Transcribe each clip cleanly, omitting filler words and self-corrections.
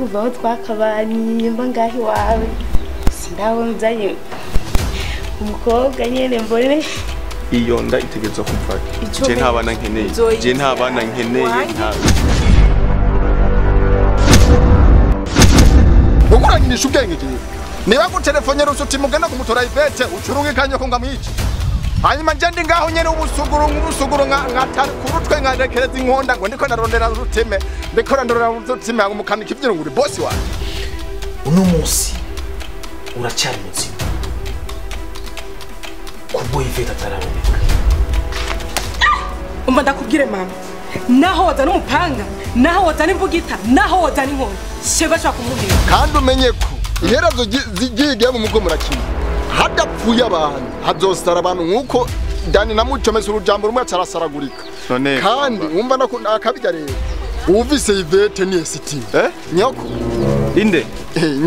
Kuva aho twakabaniye mba ngaho iwawe sindabona uzanye umukobwa nyene mbone iyo nda itegerezwa kuva. Je nta bana nkeneye, je nta bana nkeneye nta. Uguranyinisha ubwenge giye. Niba gutelefone rusuti mugenda kumutora Ivete ucurunge kanyoko ngamwica. Hanyuma nje ndi ngaho nyene ubusuguru nk'ubusuguru nka kurutwe nkarekereza inkonda ngo ndiko narondera ruteme, ndiko narondera ruteme ngo mukanika ivyiro ngo uri boss wawe. Uno munsi uracyari muzima. Kubwo Ivete ataraboneka. Umva ndakubwire mama. Naho wazana umupanga, naho wazana imbugita, naho wazana inkoni. Sheba shaka kumuhira. Kandi umenye ko iherezo zigiye mu mugo murakina. Hadapfuye abantu, hazosara abantu nkuko Dani namucomesa urujambo rumwe acarasaragurika. Kandi wumva nakabijya rero. Uvise Ivete ni ST. Eh? Nyoko. Inde?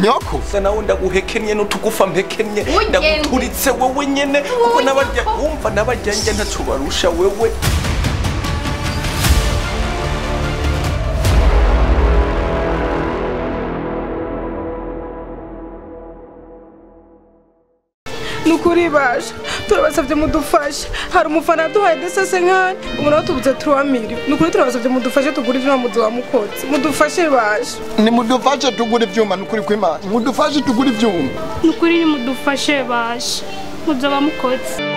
Nyoko. Sa nawe ndaguhekennye n'utugufa mpekennye, ndaguturitse wewe nyene kuko nabarya wumva nabarya njye ntaco barusha wewe. Nukuri basha turabasavye mudufashe, hari umufana duhaye desese nkani umuntu tubuze 3 million. Nukuri turabasavye mudufashe tugure ivyuma muzoba mukoze, mudufashe basha. Ni mudufashe tugure ivyuma nukuri kw'Imana, mudufashe tugure ivyuma. Nukuri ni mudufashe basha muzoba mukoze.